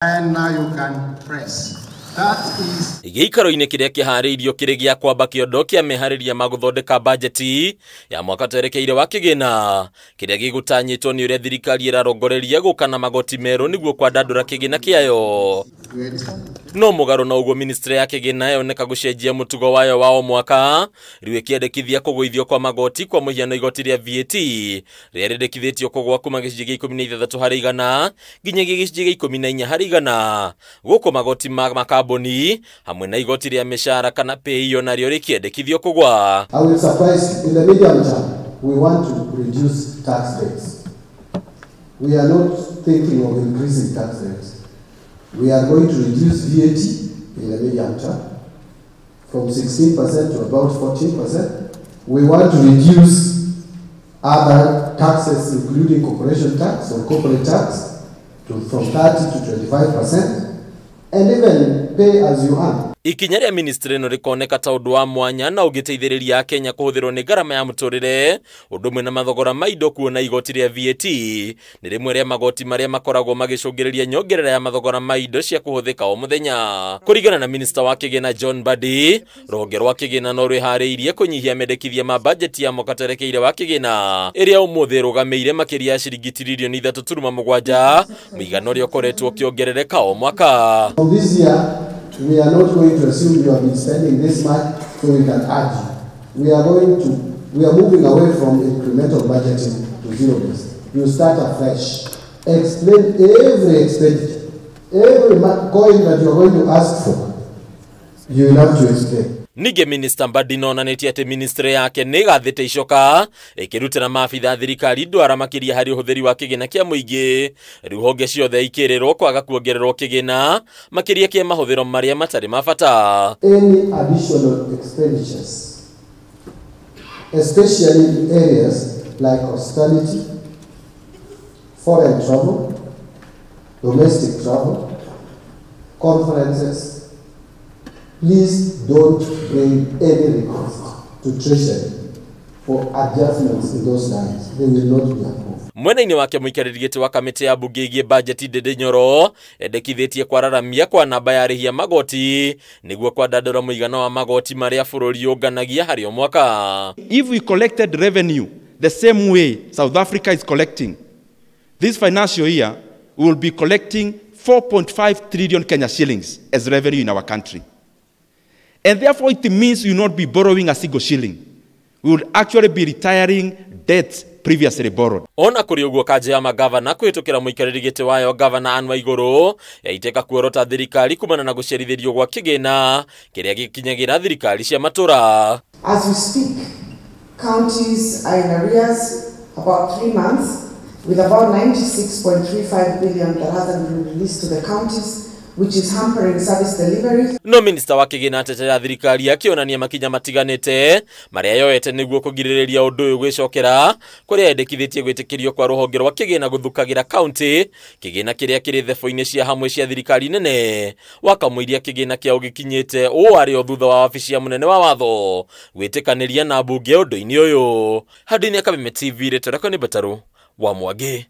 And now you can press. That is Gĩikaro-inĩ kĩrĩa kĩharĩirio kĩrĩ gĩa kwamba kĩondo kĩa meharĩria ma gũthondeka bajeti ya mwaka twerekeire wa kĩgĩna kĩrĩa gĩgũtanyĩtwo nĩ ũrĩa thirikari ĩrarongoreria gũka na magoti merũ nĩguo kwandandũra kĩgĩna kĩayo. No mũgarũ na ũguo, ministry ya kĩgĩna yoneka gũcenjia mũtugo wayo wa o mwaka, rĩu ĩkĩendekithia kũgũithio kwa magoti, kwa mũhiano igoti rĩa VAT rĩrĩa rĩendekithĩtio kũgũa kuma gĩcunjĩ gĩa 16 harĩ igana nginyagia gĩcunjĩ gĩa 14 harĩ igana, gũkũ magoti ma makambuni hamwe na igoti rĩa mĩcara kana PAYE narĩo rĩkĩendekithio kũgũa. I will surprise you. In the medium term, we want to reduce tax rates. We are not thinking of increasing tax rates. We are going to reduce VAT in the medium term from 16% to about 14%. We want to reduce other taxes, including corporation tax or corporate tax, from 30 to 25%, and even pay as you earn. Ikinya rĩa ministry ĩno rĩkoneka ta ũndũ wa mwanya na ũngĩteithĩrĩria Akenya kũhũthĩrwo nĩ ngarama ya mũtũrĩre ũndũ ũmwe na mathogora ma indo, kuona igoti rĩa VAT nĩ rĩmwe rĩa magoti marĩa makoragwo magĩcũngĩrĩria nyongerera ya mathogora ma indo cia kũhũthĩka o mũthenya. Kũringana na minista wa kĩgĩna John Mbadi, rũhonge rwa kĩgĩna no rwĩharĩirie kũnyihia mendekithia ma bajeti ya mwaka twerekeire wa kĩgĩna ĩrĩa ũmũthĩ ĩrũgamĩire makĩria ya ciringi tiririoni 3.7, mũigana ũrĩa ũkoretwo ũkĩongerereka o mwaka. From this year, we are not going to assume you have been spending this much so we can add you. We are moving away from incremental budgeting to zero based. You start afresh. Explain every expenditure, every coin that you are going to ask for, you will have to explain. Ningĩ minista Mbadi nonanĩtie atĩ ministry yake nĩ ĩgathĩte icoka ĩkĩrutĩra maabitha thirikari ndwara makĩria harĩ ũhũthĩri wa kĩgĩna kĩa mũingĩ, rĩu honge ciothe ikĩrĩrwo kwaga kuongererwo kĩgĩna makĩria kĩa mahũthĩro marĩa matarĩ ma bata. Any additional expenditures, especially in areas like hospitality, foreign travel, domestic travel, conferences, please don't bring any request to Treasury for adjustments in those lines. They will not be approved. Mwena-inĩ wake, mũikarĩri gĩtĩ wa kamĩtĩ ya mbunge ĩgiĩ bajeti Ndindi Nyoro endekithĩtie kwararamia kwa namba ya arĩhi a magoti nĩguo kwandandũra mũigana wa magoti marĩa bũrũri ũnganagia harĩ o mwaka. If we collected revenue the same way South Africa is collecting, this financial year we will be collecting 4.5 trillion Kenya shillings as revenue in our country. And therefore it means you will not be borrowing a single shilling. We will actually be retiring debts previously borrowed. Ona kũrĩ ũguo, kanjũ ya magavana kũhĩtũkĩra mũikarĩri gĩtĩ wayo gavana Anne Waigũrũ yaitĩka kuorota thirikari kumana na gũcerithĩrio gwa kĩgĩna kĩrĩa gĩkinyagĩra thirikari cia matũra. As we speak, counties are in arrears about 3 months, with about 96.35 billion that hasn't been released to the counties, which is hampering service delivery. No minista wa kĩgĩna atetera thirikari akĩonania makinya matiganĩte marĩa yoete nĩguo kũgirĩrĩria ũndũ ũyũ gwĩcokera, kũrĩa endekithĩtie gwĩtĩkĩrio kwa rũhonge rwa kĩgĩna gũthukagĩra kaunti kĩgĩna kĩrĩa kĩrĩ thebũ-inĩ cia hamwe cia thirikari nene, wakamũiria kĩgĩna kĩao gĩkinyĩte ũũ arĩ o thutha wa wabici ya mũnene wa watho gwĩtĩkanĩria na mbunge ũndũ-inĩ ũyũ. Handũ-inĩ ya Kameme TV, rĩtwa rĩakwa nĩ Mbataru wa Mwangi.